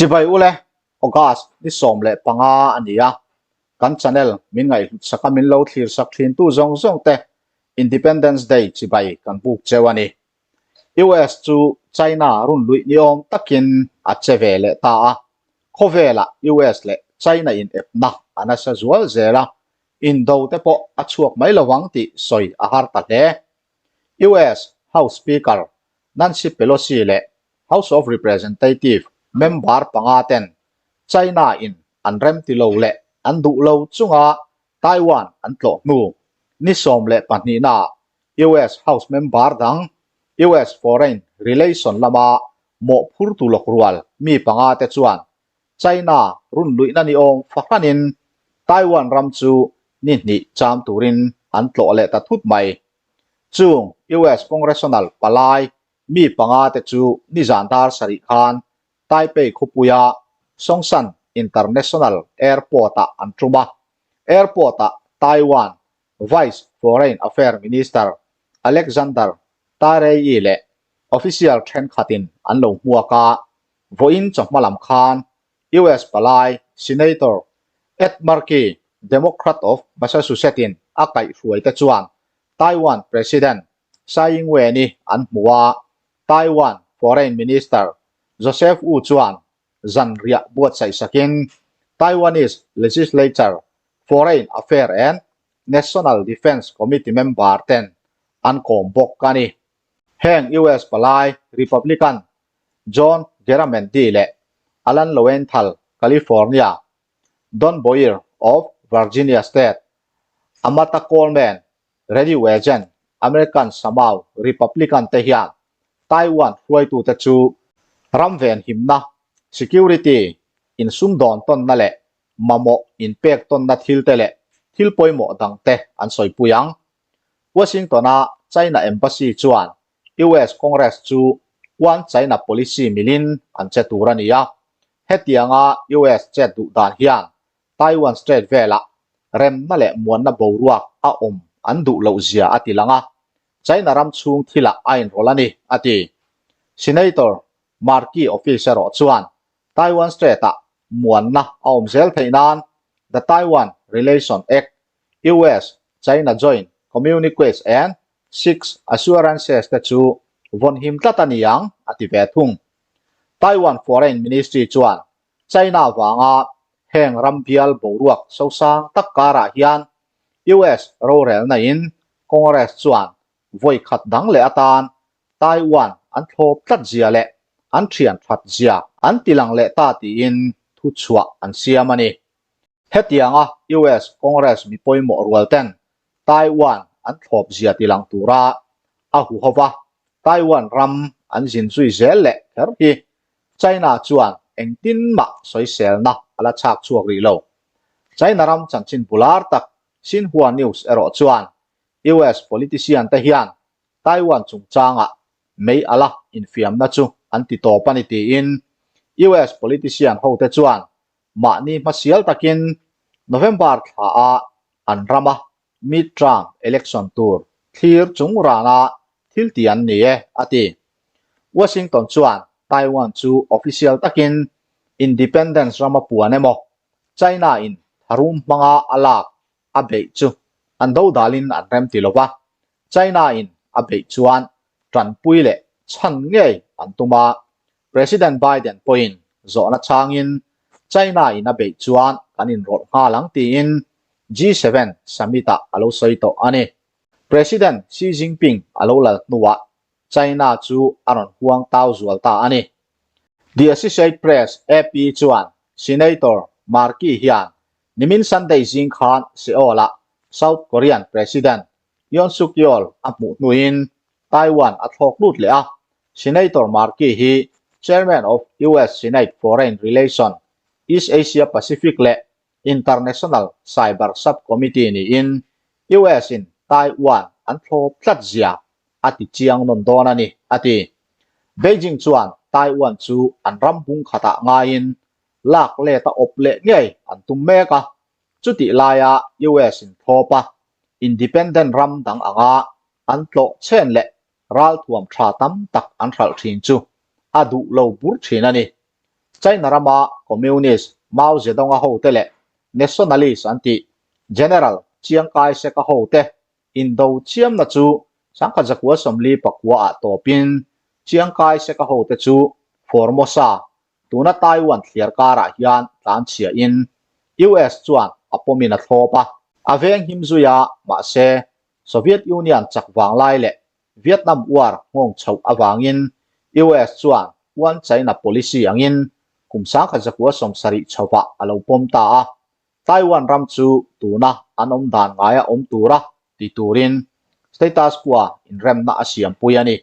Chibai ule, August ni 15 a ni a, kan channel min ngaihhlut sak a min lo thlir sak thin tu zawng zawng te Independence Day chibai kan buk cheu a ni. US chu China run luih ni awm takin a che ve leh ta a, khawvelah US leh China in epna a nasa zual zel a, indo te pawh a chhuak mai lovang tih sawi a har ta hle. US House Speaker Nancy Pelosi leh House of Representative member panga ten China in an remti lo leh an duh lo chunga Taiwan an tlawh hnu ni 12 naah US House member dang US Foreign Relation lama mawhphurtu lawk rual mi panga te chuan China run luihna ni awm fahranin Taiwan ram chu ni hnih cham turin an tlawh leh ta thut mai. Chung US Congressional palai mi panga te chu nizan dar sarih khan Taipei khawpuia Songshan International Airport-ah an tum a. Airport-ah Taiwan Vice Foreign Affair Minister Alexander Tarei leh official thenkhatin an lo hmuak a, vawiin chawhma lam khan US palai Senator Ed Markey, Democrat of Massachusetts-in a kaihhruaite chuan Taiwan President Tsai Ing-wen-i an hmu a, Taiwan Foreign Minister Joseph Wu chuan zanriah buatsaih sakin Taiwanese Legislature Foreign Affair and National Defence Committee member ten an kawm bawk a ni. Heng US palai Republican John Garamendi leh Alan Lowenthal, California, Don Boyer of Virginia State, Amata Coleman, Ready Wagen, American Samoa Republican te hian Taiwan hruaitute chu ram venhimna, security, insumdawn tawnna leh mamawh inpek tawnna thilte leh thil pawimawh dangte an sawipui ang. Washington-a China Embassy chuan US Congress chu One China Policy milin an che tur a ni a, hetianga US chet duh dan hian Taiwan Strait velah remna leh muanna boruak a awm an duh loh zia a ti lang a, China ram chhung thilah a inrawlh a ni, a ti. Senator Markey office erawh chuan Taiwan Strait-ah muanna a awm zel theih nan The Taiwan Relation Act, US China Joint Communiques and Six Assurances te chu vawnhim tlat a ni ang, a ti ve thung. Taiwan Foreign Ministry chuan China vanga heng ram bial boruak sosang tak karah hian US rorelna in Congress chuan vawi khat dang leh atan Taiwan an thlawp tlat zia leh an thian that zia an ti lang leh ta tiin thuchhuah an siam a ni. Hetianga US Congress mi pawimawh rual ten Taiwan an thlawp zia ti lang tura a huhova Taiwan ram an zin zui zel leh kher hi China chuan engtin mah sawiselna a la chhak chhuak rih lo. China ram chanchin bular tak Xinhua News erawh chuan US politician te hian Taiwan chungchangah mei ala infiamna chu an ti tawp a ni tiin US politician hote chuan mahni hmasial takin November thla a an rama mid-term election tur thlir chung rana thil ti an ni e, a ti. Washington chuan Taiwan chu official takin independence rama puan emaw China in tharum hmanga a lak a beih chu an dodalin an rem ti lova, China in a beih chuan tanpui leh chhan ngei an tum a, President Biden pawhin zawhna changin China in a beih chuan kan inrawlh nghal ang tiin G7 summit ah a lo sawi tawh a ni. President Xi Jinping a lo lal hnuah China chu a rawn huang tau zual ta a ni. The Associate Press, AP, chuan Senator Markey hian Nimin Sunday zing khan Seoul-ah South Korean President Yoon Suk Yeol a hmuh hnuin Taiwan a thlawk lut leh a, Senator Markey hi Chairman of US Senate Foreign Relation, East Asia Pacific leh International Cyber Subcommittee niin US-in Taiwan an thlawp tlat zia a ti chiang nawn dawn a ni, a ti. Beijing chuan Taiwan chu an ram bung khatah ngaiin lak let a awp leh ngei an tum mek a, chutih laia US in thlawp a, independent ram dang anga an tlawh chen leh ralthuam tha tam tak an hralh thin chu a duh lo bur thin a ni. China rama Communist Mao Zedong-a hote leh Nationalist an tih General Chiang Kai-shek-a hote indo chiamna chu Sangkhat zakua 49 ah tawpin Chiang Kai-shek-a hote chu Formosa, tuna Taiwan thliar karah hian tlanchhiahin US chuan a pawmin a thlawp a. A venghim zui a, mahse Soviet Union chak vang lai leh Vietnam War nghawng chhoh avangin US chuan One China Policy angin kum 1970 chhovah a lo pawm ta a, Taiwan ram chu tuna an awm dan ngaia awm tura ti turin status quo inremna a siampui a ni.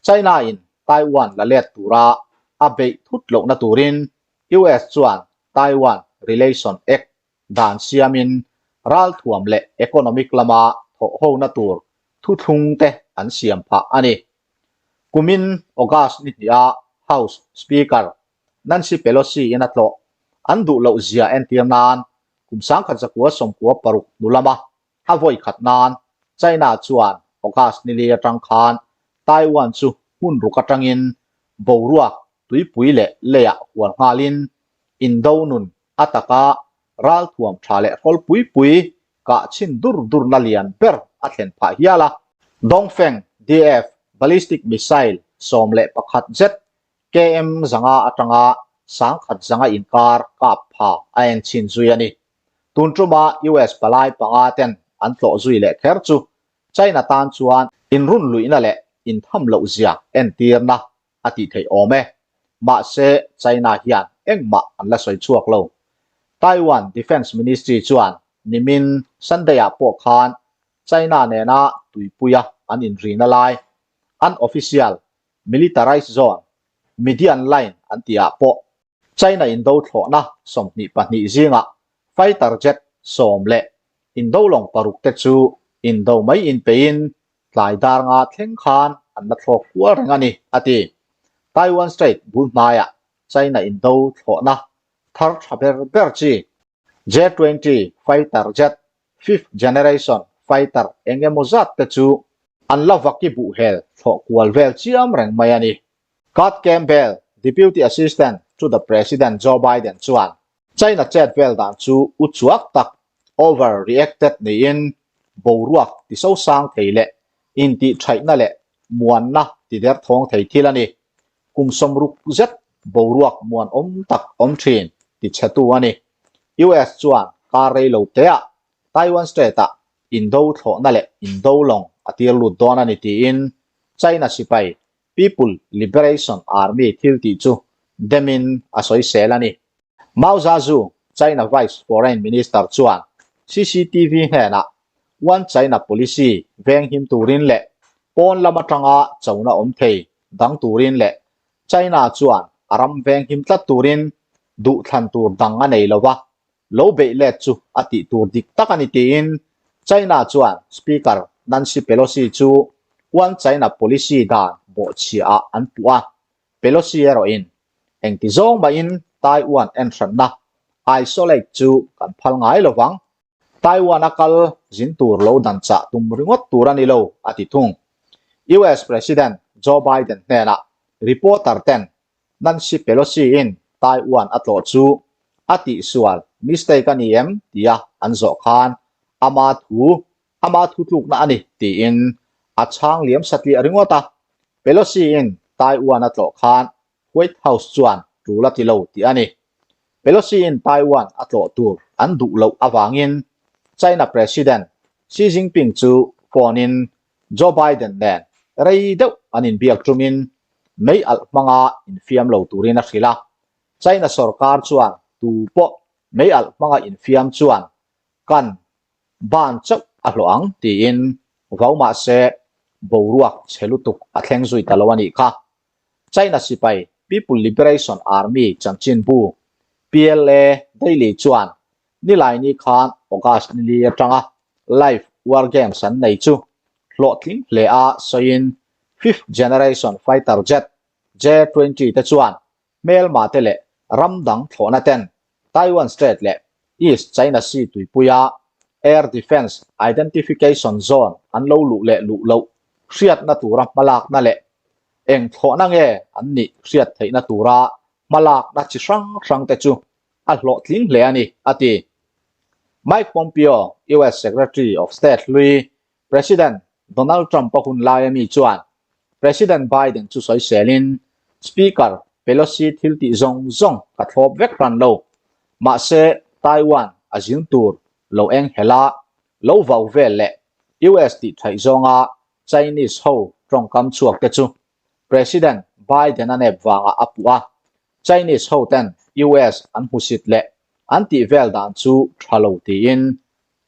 China-in Taiwan la let tura a beih thut lohna turin US chuan Taiwan Relation Act dan siamin ralthuam leh economic lama thawhhona tur thuthlung te an siam phah a ni. Kumin August ni hniha House Speaker Nancy Pelosi in a tlawh an duh loh zia entir nan kum 1996 hnu lama a vawi khat nan China chuan August ni li atang khan Taiwan chu hmun ruk atangin boruak tuipui leh leiah hual nghalin indo nun a taka ralthuam tha leh hrawl pui pui kah chhin dur durna lian ber a thlen phah hial a. Dongfeng DF ballistic missile 11 zet KM 500 atanga 1005 inkar kap pha a en chhin zui a ni. Tun tuma US palai panga ten an tlawh zui leh kher chu China tan chuan inrun luihna leh intham loh zia entirna a tih theih awm e. Mahse, China hian engmah an la sawi chhuak lo. Taiwan Defence Ministry chuan nimin Sunday-ah pawh khan China nena tuipuia an inrina lai, unofficial militarized zone, Median Line an tihah pawh China indo thlawhna 22 zingah fighter jet 10 leh indo lawng paruk te chu indo mai inpeiin tlai dar nga thleng khan an la thlawk kual reng a ni, a ti. Taiwan Strait bul hnaiah China indo thlawhna thar tha ber ber chi J-20 fighter jet, fifth generation fighter eng emaw zat te chu an la vaki buh hel thlawh kual vel chiam reng mai a ni. Kurt Campbell, Deputy Assistant to the President Joe Biden chuan China chet vel dan chu u chuak tak, over reacted, niin boruak ti sosang thei leh intihṭhaihna leh muanna ti derthawng thei thil a ni. Kum 60 zet boruak muanawm tak awm ṭhin ti chhetu a ni. US chuan kar rei lo teah Taiwan Strait-ah indo thlawhna leh indo lawng a tir lut dawn a ni tiin China sipai People Liberation Army thil tih chu demin a sawisel a ni. Mao Zedong, China Vice Foreign Minister chuan CCTV hnenah One China Policy venghim turin leh pawn lam atanga chona awm thei dang turin leh China chuan a ram venghim tlat turin duhthlan tur dang a nei lova, lo beih let chu a tih tur dik tak a ni tiin China chuan Speaker Nancy Pelosi chu One China Policy dan bawhchhiahah an puh a, Pelosi erawhin engti zawng mahin Taiwan enhranna isolate chu kan phal ngai lo vang, Taiwan a kal zin tur lo dan chah tum ringawt tur a ni lo, a ti thung. US President Joe Biden hnenah reporter ten Nancy Pelosi-in Taiwan a tlawh chu a tihsual, mistake, a ni em tia an zawh khan ama thu, ama thutlukna a ni tiin a chhang liam satliah ringawt a. Pelosi-in Taiwan a tlawh khan White House chuan tul a ti lo tih a ni. Pelosi-in Taiwan a tlawh tur an duh loh avangin China President Xi Jinping chu phone-in Joe Biden nen rei deuh an inbiak tumin mei alh hmanga infiam lo turin a hrilh a. China sorkar chuan tu pawh mei alh hmanga infiam chuan kan ban chauh a hlawh ang tiin vau mah se boruak chhe lutuk a thleng zui ta lo a nih kha. China sipai People Liberation Army chanchinbu PLA Daily chuan Nilaini khan August ni li atanga live war games an nei chu hlawhtling hle a sawiin fifth generation fighter jet J-20 te chuan hmelma te leh ram dang thlawhna ten Taiwan Strait leh East China Sea tuipuia Air Defence Identification Zone an lo luh leh luh loh hriatna tura hmalakna leh eng thlawhna nge an nih hriat theihna tura hmalakna chi hrang hrangte chu a hlawhtling hle a ni, a ti. Mike Pompeo, US Secretary of State hlui President Donald Trump-a hun laia mi chuan President Biden chu sawiselin, Speaker Pelosi thil tih zawng zawng ka thlawp vek hran lo. Mahse, Taiwan a zin tur lo eng hel a, lo vau vel leh US tih thaih zawnga Chinese ho tawngkam chhuak te chu President Biden-a nep vangah a puh a, Chinese ho ten US an hmusit leh an tih vel dan chu tha lo tiin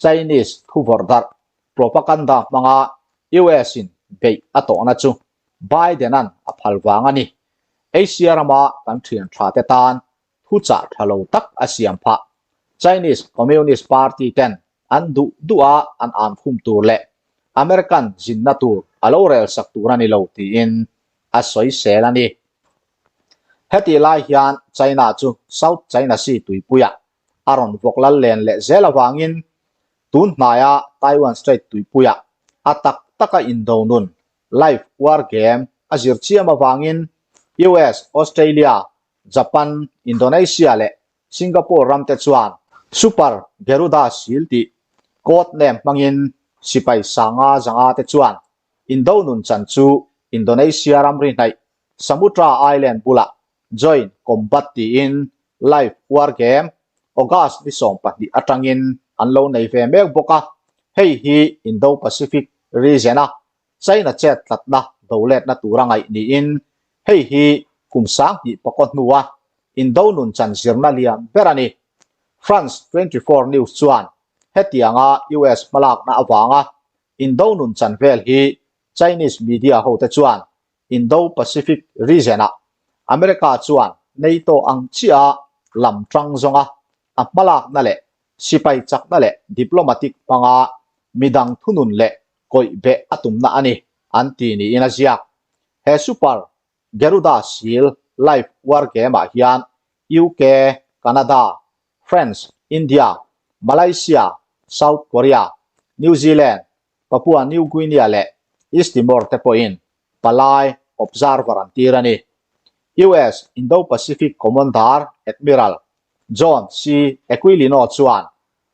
Chinese thuvawrh darh propaganda hmanga US in beih a tawhna chu Biden-a'n a phal vang a ni. Asia rama kan thian tha te tan thuchah tha lo tak a siam phah. Chinese Communist Party ten an duh duh a an an khum tur leh American zinna tur a lo rel sak tur a ni lo tiin a sawisel a ni. Hetih lai hian China chu South China Sea tuipuiah a rawn vawk lal len leh zel avangin tun hnaia Taiwan Strait tuipuiah a tak taka indo nun, live war game, a zir chiam avangin US, Australia, Japan, Indonesia leh Singapore ramte chuan Super Garuda Sil tih code name hmangin sipai sanga zanga te chuan indo nun chan chu Indonesia ramri hnaih Samudra Island bulah Joint Combat tiin live war game August ni 12 atangin an lo nei ve mek bawk a, hei hi Indo-Pacific region-a China chet tlatna doletna tura ngaih niin hei hi kum 2000 pakaw hnua Indo nun chan zirna lian ber a ni. France 24 News chuan hetianga US hmalakna avanga Indo nun chan vel hi Chinese media hote chuan Indo-Pacific region-ah America chuan NATO ang chiah lam tang zawnga a hmalakna leh sipai chakna leh diplomatic hmanga midang thunun leh kawih beh a tumna a ni, an ti niin a ziak. He Super Garuda Shield Live War Game-ah hian UK, Canada, France, India, Malaysia, South Korea, New Zealand, Papua New Guinea leh East Timor te pawhin palai observer an tir a ni. US Indo-Pacific Commander Admiral John C. Aquilino chuan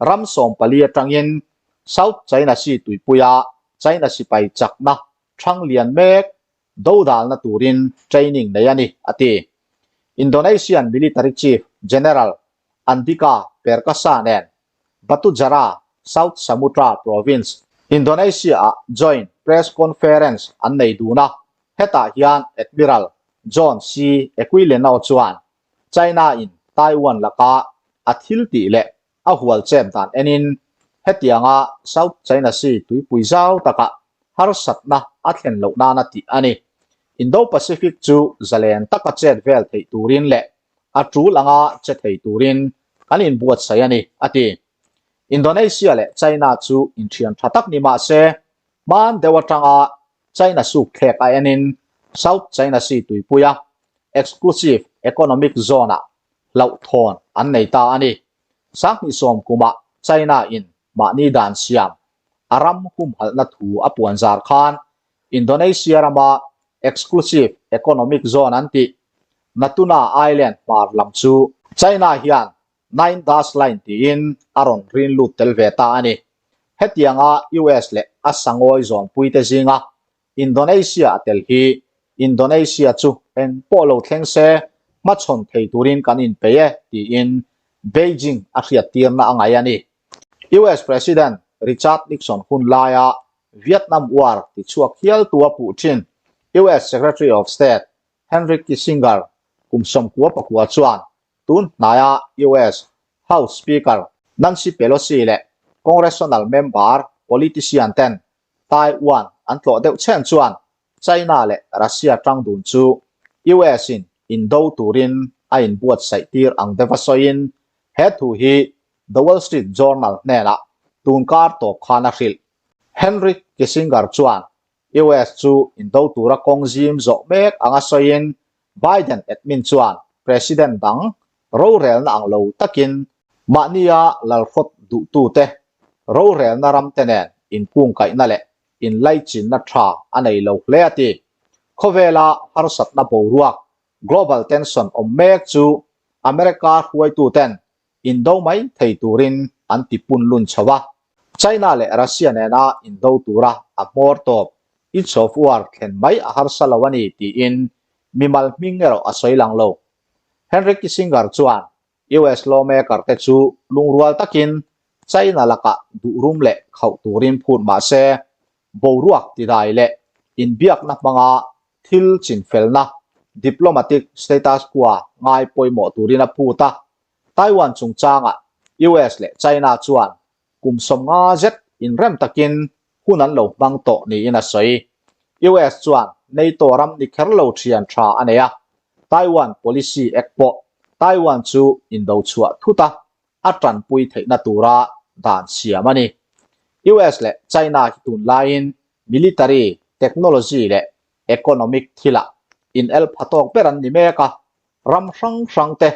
ram 14 atangin South China Sea tuipuia China sipai chakna thang lian mek dodalna turin training nei a ni, a ti. Indonesian Military Chief General Andika Perkasa nen Batu Jara, South Sumatra Province, Indonesia-ah joint press conference an nei dun a, hetah hian Admiral John C. Aquilino chuan China-in Taiwan laka a thil tih leh a hual chet dan enin hetianga South China Sea tuipui zau takah harsatna a thlen loh nana tih a ni. Indo-Pacific chu zalen taka chet vel theih turin leh a tul anga che thei turin kan inbuatsaih a ni, a ti. Indonesia leh China chu inthian tha tak ni mah se, hman deuh atanga China suk thlek a enin South China Sea tuipuia Exclusive Economic Zone-ah hlauhthawn an nei ta a ni. 2010 kumah China in mahni dan siam a ram humhalhna thu a puan zar khan Indonesia rama Exclusive Economic Zone an tih Natuna Island hmar lam chu China hian Nine Dash Line tiin a rawn rin lut tel ve ta a ni. Hetianga US leh a sangawi zawnpuite zinga Indonesia a tel hi Indonesia chu eng pawh lo thleng se hmachhawn thei turin kan inpei e tiin Beijing a hriattirna a ngaih a ni. US President Richard Nixon hun laia Vietnam War tichhuak hialtu a puh thin US Secretary of State Henry Kissinger kum 99 chuan tun hnaia US House Speaker Nancy Pelosi leh Congressional member politician ten Taiwan an tlawh deuh chhen chuan China leh Russia tang dun chu US in indo turin a inbuatsaih tir ang deuha sawiin he thu hi The Wall Street Journal hnenah tunkar tawp khan a hrilh. Henry Kissinger chuan US chu indo tura kawng zim zawh mek anga sawiin Biden admin chuan President dang rorelna ang lo takin mahnia lalhrawt duhtute rorelna ramte nen inkungkaihna leh inlaichinna tha a nei lo hle a ti. Khawvela harsatna boruak. Global tension awm mek chu America hruaituten indo mai thei turin an ti punlun chho a. China leh Russia nena indo tura a hmawr tawp Age of War thlen mai a harsa lo a ni tiin mimal hming erawh a sawi lang lo. Henry Kissinger chuan US lawmaker te chu lungrual takin China lakah duhrum leh khauh turin phut mah se, boruak tidai leh inbiakna hmanga thil chinfelna, diplomatic status quo, ngai pawimawh turin a phut a. Taiwan chungchangah US leh China chuan kum 50 zet inrem takin hun an lo hmang tawh niin a sawi. US chuan NATO ram ni kher lo thian tha a nei a, Taiwan Policy Act pawh Taiwan chu indo chhuah thut a, a tanpui theihna tura dan siam a ni. US leh China hi tunlaiin military, technology leh economic thilah inel pha tawk ber an ni mek a, ram hrang hrang te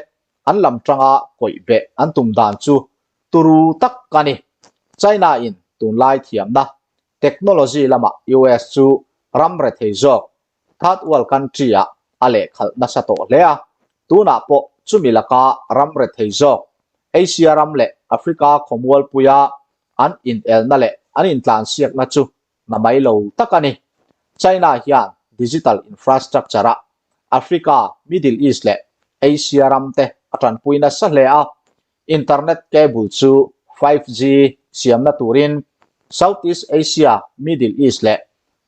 an lam tanga kawih beh an tum dan chu turu tak a ni. China in tunlai thiamna, technology lamah US chu ram rethei zawk, third world country ah a lehkhalh nasa tawh hle a, tunah pawh chumi laka ram rethei zawk, Asia ram leh Africa khawmualpuia an inelna leh an intlansiakna chu na mai lo tak a ni. China hian digital infrastructure-ah Africa, Middle East leh Asia ram te a tanpui nasa hle a, internet cable chu 5G siamna turin Southeast Asia, Middle East leh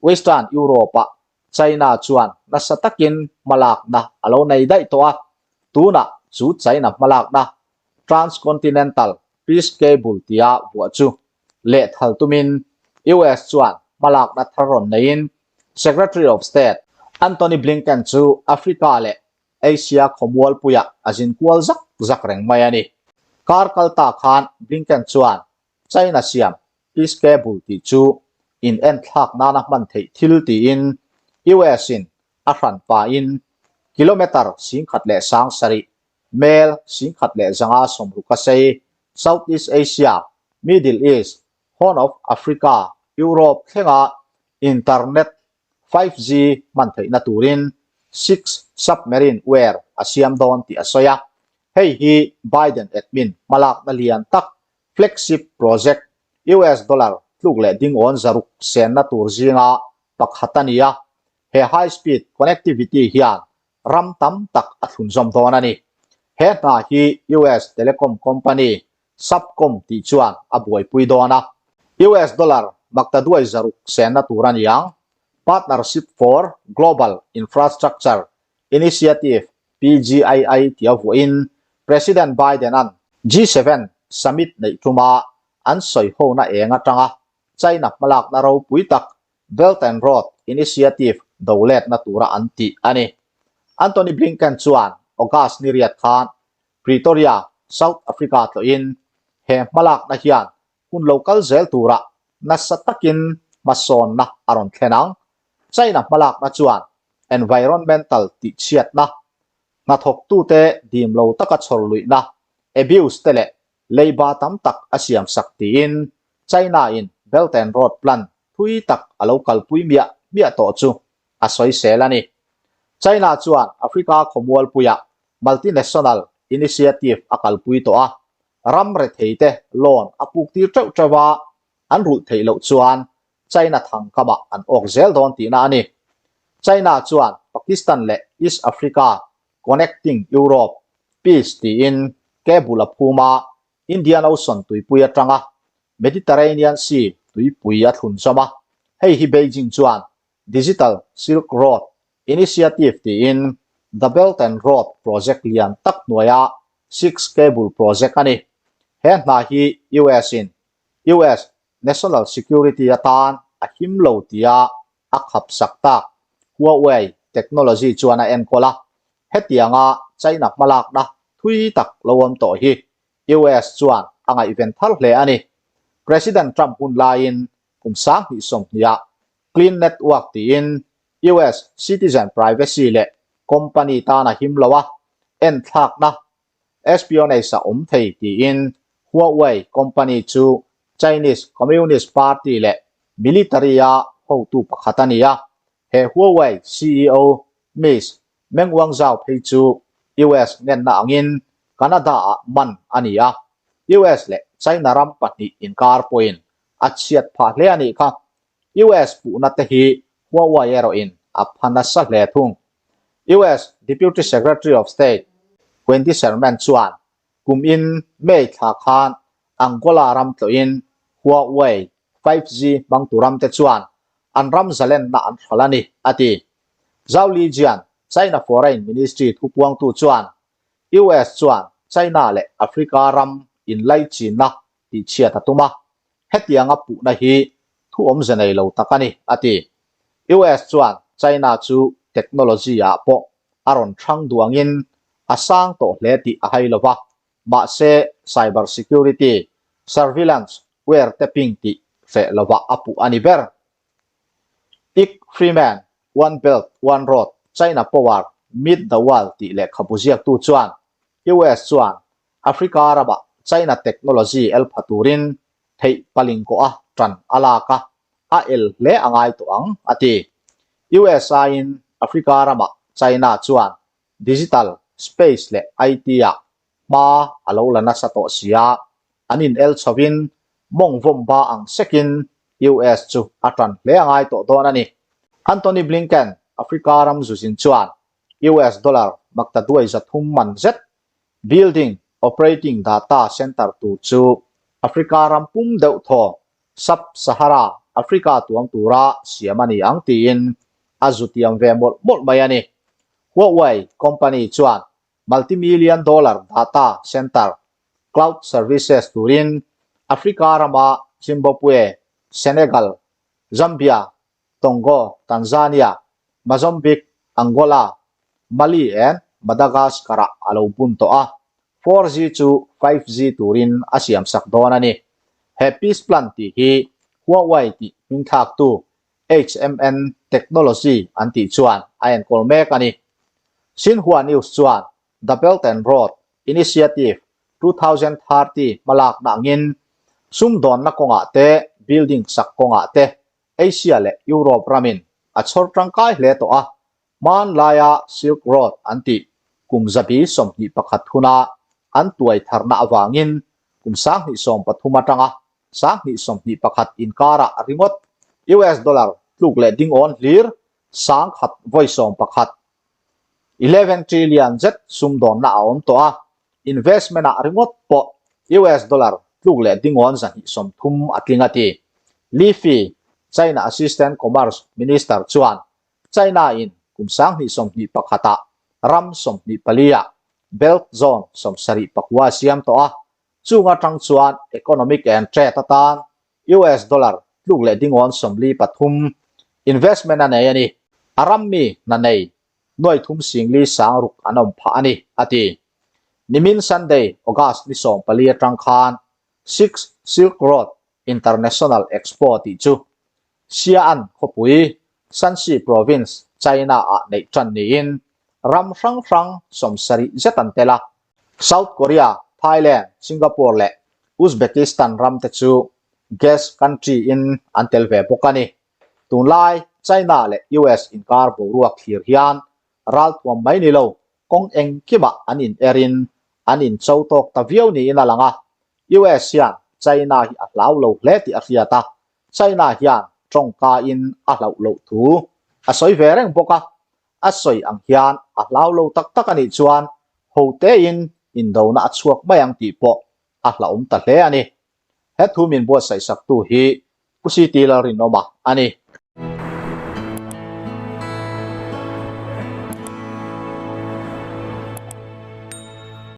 Western Europe-ah China chuan nasa takin hmalakna a lo nei daih tawh a, tunah chu China hmalakna Transcontinental Peace Cable tia vuah chu lehthal tumin US chuan hmalakna thar rawn neiin Secretary of State Antony Blinken chu Africa leh Asia khawmualpuiah a zin kual zak zak reng mai a ni. Kar kal ta khan Blinken chuan China siam Peace Cable tih chu in enthlak nana hman theih thil tiin US in a hran pahin kilometre 17,000 Mel 1560 a sei, Southeast Asia, Middle East, Horn of Africa, Europe thlenga internet 5G hman theihna turin six submarine ware a siam dawn tih a sawi a. Hei hi Biden admin hmalakna lian tak flagship project US dollar tluk leh dingawn 600 senna tur zinga pakhat a ni a. He high speed connectivity hian ram tam tak a thlunzawm dawn a ni. He hna hi US telecom company Subcom tih chuan a buaipui dawn a. US dollar maktaduai 600 senna tur a ni ang. Partnership for Global Infrastructure Initiative, PGII, tia vuahin President Biden-a'n G7 summit neih tuma an sawihona eng atanga China hmalakna ropui tak Belt and Road Initiative do letna tura an tih a ni. Antony Blinken chuan August ni riat khan Pretoria, South Africa tlawhin he hmalakna hian hun lo kal zel tura nasa takin hmasawnna a rawn thlen ang. China hmalakna chuan environmental tihchhiatna, hnathawktute dim lo taka chhawr luihna, abuse te leh leiba tam tak a siamsak tiin China-in Belt and Road Plan thui tak a lo kalpui miah miah tawh chu a sawisel a ni. China chuan Africa khawmualpuiah multinational initiative a kalpui tawh a, ram retheite loan a puktir teuh teuh a, an rulh theih loh chuan China thangkamah an awk zel dawn tihna a ni. China chuan Pakistan leh East Africa Connecting Europe Peace tiin cable a phum a, Indian Ocean tuipui atanga Mediterranean Sea tuipui a thlunzawm a, hei hi Beijing chuan Digital Silk Road Initiative tiin The Belt and Road project lian tak hnuaia six cable project a ni. He hna hi US in US national security atan a him lo tia a khap sak tak Huawei technology chuan a enkawl a, hetianga China hmalakna thui tak lo awm tawh hi US chuan a ngaihven thar hle a ni. President Trump hun laiin kum 2020ah Clean Network tiin US citizen privacy leh company tan a him lo a, enthlakna espionage a awm thei tiin Huawei company chu Chinese Communist Party leh military-a hotu pakhat a ni a. He Huawei CEO Miss. Meng Wanzhou phei chu US ngenna angin Canada-ah man a ni a, US leh China ram pahnih inkar pawhin a chhiat phah hle a nih kha. US puhna te hi Huawei erawhin a pha nasa hle thung. US Deputy Secretary of State Wendy Sherman chuan kum in May thla khan Angola ram tlawhin Huawei 5G hmangtu ramte chuan an ram zalenna an hralh a ni, a ti. Zhao Lijian, China Foreign Ministry thupuangtu chuan US chuan China leh Africa ram inlaichinna tihchhiat a tum a, hetianga puhna hi thu awmze nei lo tak a ni, a ti. US chuan China chu technology-ah pawh a rawn hrang duangin a sang tawh hle tih a hai lo va, mahse cyber security, surveillance, wiretapping tih hreh lovah a puh a ni ber. Ike Freeman, One Belt, One Road, China Power, Meet the World tih lehkhabu ziaktu chuan US chuan Africa ramah China technology el pha turin theih paling kawh a tan a lak a, a el hle a ngai tawh ang, a ti. US aiin Africa ramah China chuan digital, space leh IT-ah hma a lo la nasa tawh si a, an in el chhovin mawng vawm ba ang sekin US chu a tan hle a ngai tawh dawn a ni. Antony Blinken, Africa ram zuzin chuan US dollar maktaduai 300 man zet Building Operating Data Center tur chu Africa ram pum deuh thaw Sub-Sahara Africa tuam tura siam a ni ang tiin a zu tiam ve mawlh mawlh mai a ni. Huawei company chuan multi-million dollar data center cloud services turin Africa rama Zimbabwe, Senegal, Zambia, Tongo, Tanzania, Mozambique, Angola, Mali and Madagascar-ah a lo bun tawh a, 4G chu 5G turin a siamsak dawn a ni. He Peace Plan tih hi Huawei tih hmingthlaktu HMN Technology an tih chuan a enkawl mek a ni. Xinhua News chuan The Belt and Road Initiative 2030 hmalakna angin sumdawnna kawngah te, building sak kawngah te Asia leh Europe ramin a chhawr tangkai hle tawh a, hmanlaia Silk Road an tih kum 121 huna an tuai tharna avangin kum 2013 atanga 2021 inkarah ringawt US dollar tluk leh dingawn hlir 1011, 11 trillion zet sumdawnna a awm tawh a, investment ah ringawt pawh US dollar tluk leh dingawn 230 a tling a ti. Li Fi, China Assistant Commerce Minister chuan China in kum 2021 ah ram 24 ah Belt Zone 79 a siam tawh a, chung atang chuan economic and trade atan US dollar tluk leh dingawn 43 investment a nei a ni. A ram mi hna nei nuaithum singli sang ruk an awm phah a ni, a ti. Nimin Sunday, August ni 14 atang khan Six Silk Road International Expo tih chu Xi'an khawpui, Shanxi Province, China-ah neih tan niin ram hrang hrang 70 zet an tel a. South Korea, Thailand, Singapore leh Uzbekistan ram te chu guest country in an tel ve bawk a ni. Tunlai China leh US inkar boruak thlir hian ralthuam mai ni lo, kawng engkimah an in erin an in cho tawk ta viau niin a lang a. US hian China hi a hlau lo hle tih a hriat a, China hian tawngkain a hlauh loh thu a sawi ve reng bawk a. A sawi ang hian a hlau lo tak tak a nih chuan ho tein indona a chhuak mai ang tih pawh a hlauhawm ta hle a ni. He thu min buatsaih saktu hi Pu CT Lalrinawma a ni.